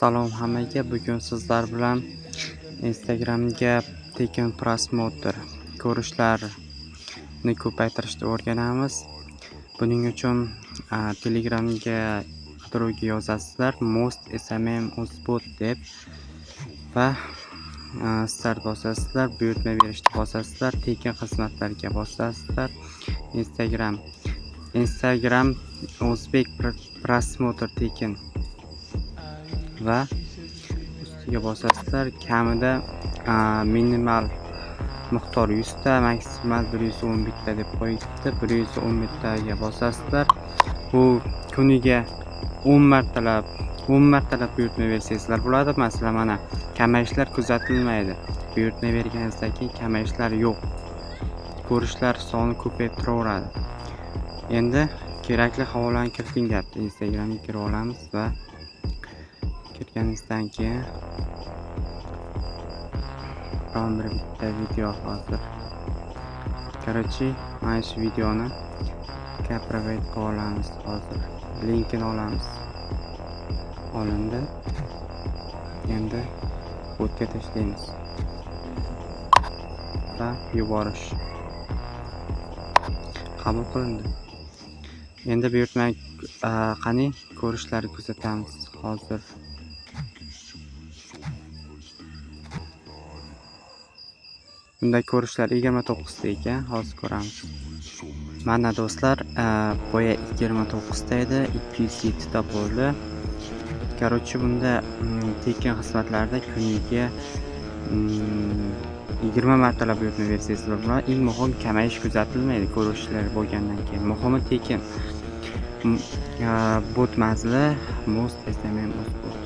Salom hammaga. Bugun sizlar bilan Instagramga tekin просмотр, ko'rishlarni ko'paytirishni o'rganamiz. Buning uchun Telegramga qidiruvga yozasizlar Most SMM Uzbot deb va start bosasizlar, buyurtma berishni bosasizlar, tekin xizmatlarga bosasizlar. Instagram o'zbek просмотр tekin va ustiga bosasizlar. Kamida minimal miqdor 100 ta, maksimal 110 ta deb qo'yibdi. 110 taga bosasizlar. Bu kuniga 10 martalab, 10 martalab buyurtma bersangizlar bo'ladi. Masalan, mana kamayishlar kuzatilmaydi. Buyurtma berganingizdan keyin kamayishlar yo'q. Ko'rishlar soni ko'payib turaveradi. Endi kerakli havolani kiriting deyapti. Instagramga kirib olamiz va kirganimizdan keyin biron bir bitta video hozir. Короче, mana shu videoni копировать qilib olamiz hozir. Linkini olamiz. Olindi. Endi botga tashlaymiz. Va yuborish. Qabul qilindi. Endi buyurtma, qani, ko'rishlarni kuzatamiz hozir. Bunda ko'rishlar 29 ta ekan, hozir ko'ramiz. Mana do'stlar, boya 29 ta edi, 207 ta bo'ldi. Короче, bunda tekin xizmatlarda kuniga 20 martalab buyurtma bersangizlar bo'ladi. Eng muhim, kamayish kuzatilmaydi ko'rishlar bo'lgandan keyin. Muhimi tekin. Bot manzili Most SMM Bot.